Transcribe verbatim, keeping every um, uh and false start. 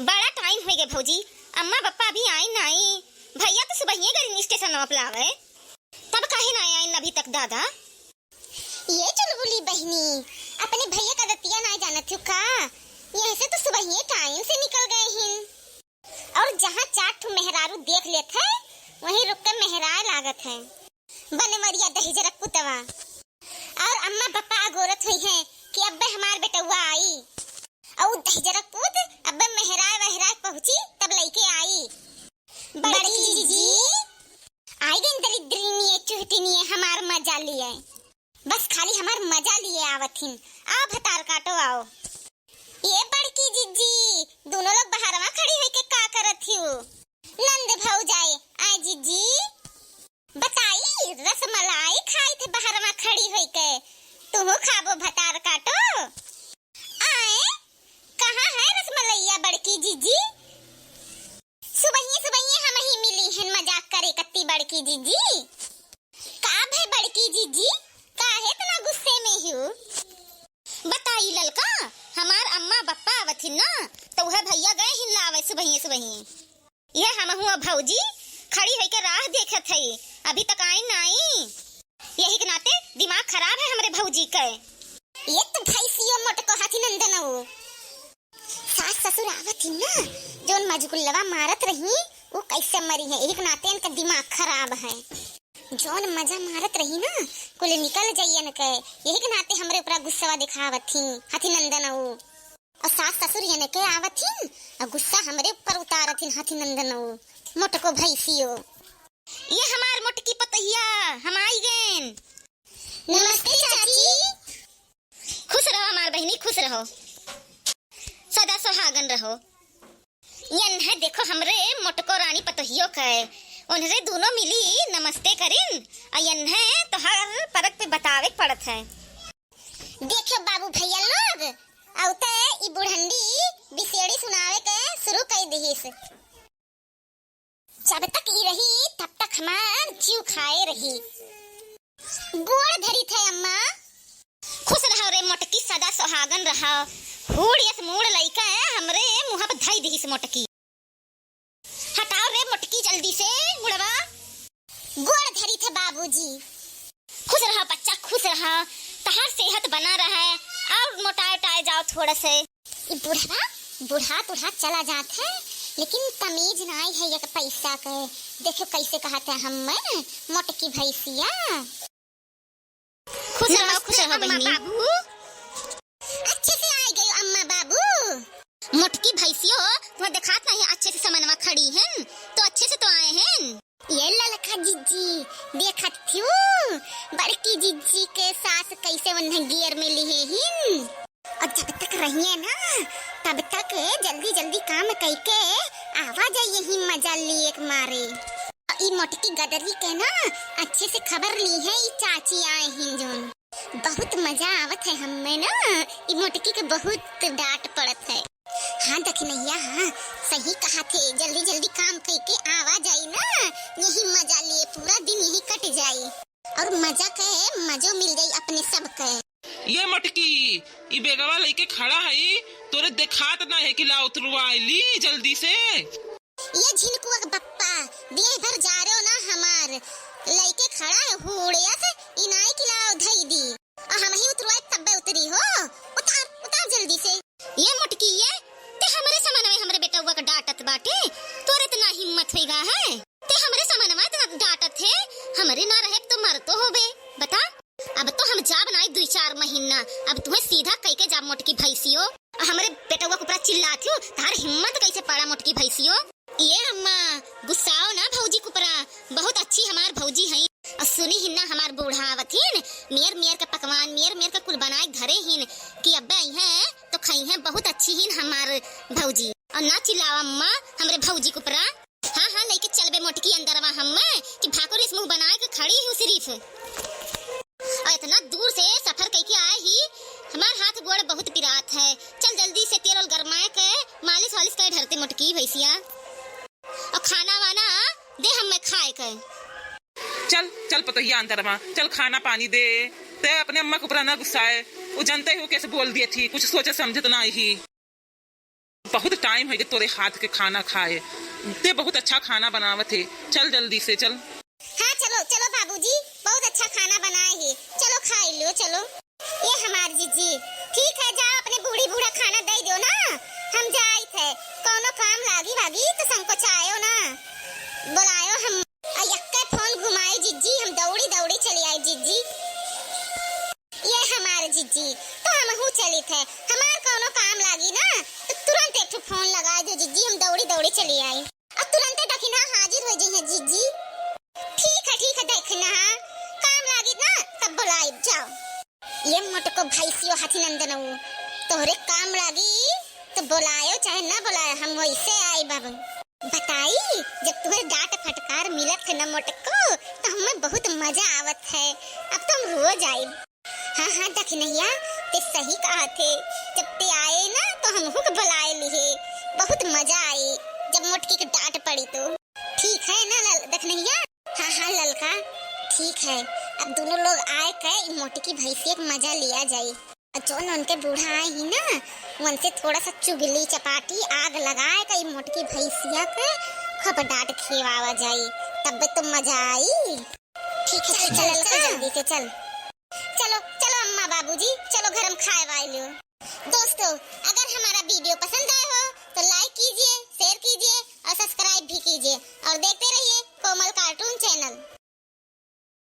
बड़ा टाइम होइ गए भौजी, अम्मा बप्पा अभी आइन नाई। भैया तो सुबहिये गए स्टेशन पे लावे, तब काहे ना आइन अभी तक दादा? ये चुलबुली बहिनी, अपने भैया का दतिया ना जानत हो का? यहीं से तो सुबहिये टाइम से निकल गए हिन। और जहाँ चार ठो मेहरारू देख लेत है, वहीं रुक के मेहराए लागत है। बनवरिया दहिजरक पुतवा। और अम्मा पापा अगोरत हुई हैं कि अब्बे हमार बेटउआ आई। और दहिजरक पुत अब्बे मेहराए वहराए पहुँची, तब लइके आई। बड़की जीजी। आई गई दरिद्रिनिये चुहटिनिये हमार मजा लिए। बस खाली हमार मजा लिए आवत हिन। आओ भतार काटो आओ। ये बड़की जीजी, दोनों लोग बहरवा खड़ी होइके का करत हियो? नंद भौजाई, आए जीजी। बताई, रसमलाई खाई थे बहरवा खड़ी होइके। तुहू खाबो भतार काटो? आए, कहाँ है रसमलैया बड़की जीजी? सुबहिये सुबहिये हमही मिली हन मजाक करे कत्ती बड़की जीजी। का भे बड़की जीजी, काहे इतना गुस्से में हियो? बताई ललका, हमार अम्मा बप्पा आवत हिन ना, तो उहे भैया गए हिन लावे सुबहिये सुबहिये। ये हमहू भौजी खड़ी होइके राह देखत हई, अभी तक आइन नाई। यही के नाते दिमाग खराब है हमरे भौजी के। ये तो भैंसियो मोटको हाथी नंदनऊ। सास ससुर आवत ही ना, जौन मजगुल्लवा मारत रही, उ कैसे मरी है, यही के नाते इनका दिमाग खराब है। जौन मजा मारत रही ना, कुल निकल जाई इनके, यही के नाते हमरे ऊपरा गुस्सवा दिखावत ही, हाथी नंदनऊ। और सास ससुर इनके आवत ही, और गुस्सा हमरे ऊपर उतारत ही, हाथी नंदनऊ, मोटको भैंसियो। ये हमार मोटकी पतोहिया, हम आई गएन। नमस्ते चाची। खुश रहो हमार बहिनी, खुश रहो, सदा सुहागन रहो। यन्हे देखो हमरे मोटको रानी पतोहियो के, उन्हरे दोनों मिली नमस्ते करिन, आ यन्हे तो हर परक पे बतावे के पड़त है। देखो बाबू भैया लोग, औते ई बुढ़ंडी बिसेड़ी सुनावे के शुरू कई दिहिस। जब तक ई रही, तब तक हमार जीव खाए रही। गोड़ धरी थे अम्मा। खुश रहो रे मोटकी, सदा सुहागन रहो। हूड़ यस मूड़ लइका हमरे मुँह पे धई दिहिस मोटकी। हटाओ रे मोटकी जल्दी से मुड़वा। गोड़ धरी थे बाबूजी। खुश रहो बच्चा, खुश रहो, तहार सेहत बना रहे और मोटाए उटाए जाओ थोड़ा से। ई बुढ़वा बुढ़ा तुढ़ा चला जात है, लेकिन तमीज नाई है एक पैसा के। देखो कैसे कहत है हम मैं मोटकी भैंसिया। खुश रहो, खुश रहो बहिनी। बाबू। अच्छे से आ गयो अम्मा बाबू। मोटकी भैंसियो, तुम्हें देखात नहीं अच्छे से समनवा खड़ी हैं, तो अच्छे से तो आए हैं। ये ललका जिज्जी, देखत थियू, बड़की जिज्जी के सास कैसे उन्हें गियर में लिहे हिन। और जब तक रहिए ना, तब तक जल्दी जल्दी काम कइके आवा जाइए ही मजा लिए के मारे। ई मोटकी गदरी के ना अच्छे से खबर ली है, ई चाची आए हिन जोन। बहुत मजा आवत है हमें ना, ई मोटकी के बहुत डांट पड़त है। हाँ दखिनैया, हाँ, सही कहा थे, जल्दी जल्दी काम कइके आवा जाई ना, यही मजा लिए पूरा दिन यही कट जाई और मजा के मजो मिल जाई अपने सब के। ये मोटकी, ई बेगवा लइके खड़ा है, तोरे देखात ना है कि ला उतरवा ली जल्दी से। ये झिनकुआ के बप्पा, देह भर जारो ना हमार, लइके खड़ा है हुड़िया से, इनाई की लाओ धई दी। और हम ही उतरवाए तब्बे उतरी हो, उतार, उतार जल्दी से। ये मोटकी ये, ते हमरे समनवे हमरे बेटउआ के डांटत बाटे, तोरे इतना हिम्मत होइगा है? ते हमरे समनवा इतना डांटत है, हमरे ना रहे तो मर तो होबे, बता। अब तो हम जाब नाई दुई चार महीना, अब तुम्हें सीधा कइके जाब मोटकी भैंसियो। हमरे बेटउआ के ऊपरा चिल्लात हो, तार हिम्मत कैसे पड़ा मोटकी भैंसियो? ये अम्मा, गुस्साओ ना भौजी के ऊपरा, बहुत अच्छी हमार भौजी हैं। और सुनी हिन ना हमार बूढ़ा आवत हिन, मेर मेर के पकवान, मेर मेर के कुल बनाए के धरे हिन कि अब्बे अइहें तो खइहें, बहुत अच्छी हिन हमार भौजी। और ना चिल्लाओ अम्मा हमरे भौजी के ऊपरा। हाँ, हाँ, लइके चलबे मोटकी अंदरवा हम्मे कि भाकुर इस मुँह बनाए के खड़ी हूँ सिर्फ। और इतना दूर से सफर कइके आए ही, हमार हाथ गोड़ बहुत पिरात है। चल जल्दी से तेल ओल गरमाए के, मालिश वालिश करे धरते मोटकी भैंसिया। और खाना वाना दे हम्मे खाए के। चल, चल पतोहिया अंदरवा, चल खाना पानी दे। ते अपने अम्मा के ऊपरा ना गुस्साए, वो जानते हो कैसे बोल दिए थी, कुछ सोचे समझे तो ना आई ही। बहुत टाइम है जे तोरे हाथ के खाना खाए, ते बहुत अच्छा खाना बनावत है। चल जल्दी से चल। हाँ चलो, चलो बाबूजी, बहुत अच्छा खाना बनाए है, चलो खाई लो, चलो। ये हमार जिज्जी, ठीक है, जाओ अपने बूढ़ी बूढ़ा खाना दे दो ना, हम जाइत है, कौनो काम लागी वागी तो संकोचायो ना, बुलायो हम। आ यक्के फोन घुमाई जिज्जी, हम दौड़ी दौड़ी चली आई जिज्जी। ये हमार जिज्जी, तो हमहू चलित है, हमार कौनो काम लागी ना तो तुरंत एक ठो फोन लगा दो जिज्जी, हम दौड़ी दौड़ी चली आई। अब तुरंते दखिनहा हाजिर हो जइहे जिज्जी। ठीक है, ठीक है, दखिनहा काम लागी ना तब बुलाइब, जाओ। ये मोटको भैंसियो हाथी नंदनऊ, तोहरे काम लागी तो बुलायो चाहे ना बुलायो, हम वैसे आइब। बताई, जब तुहरे डांट फटकार मिलत है ना मोटको, तो हमें बहुत मजा आवत है। अब तो हम रोज आइब। हाँ हाँ दखिनहिया, ते सही कहा थे, जब ते आए ना तो हमहू के बुलाए लिहे, बहुत मजा आई जब मोटकी के डांट पड़ी तो। ठीक है ना लल-, दखिनहिया? हाँ हाँ ललका, ठीक है। अब दोनों लोग आए के ई मोटकी भैंसिया के मजा लिया जाई। और जौन उनके बूढ़ा आए ही ना, उनसे थोड़ा सा चुगली चपाटी आग लगाए के ई मोटकी भैंसिया के खूब डांट खियावा जाई, तब तो मजा आई। ठीक है, चल, ठीक है चल, ललका, चल जल्दी से चल। चलो चलो अम्मा बाबूजी, चलो घर में खाए वाए लियो।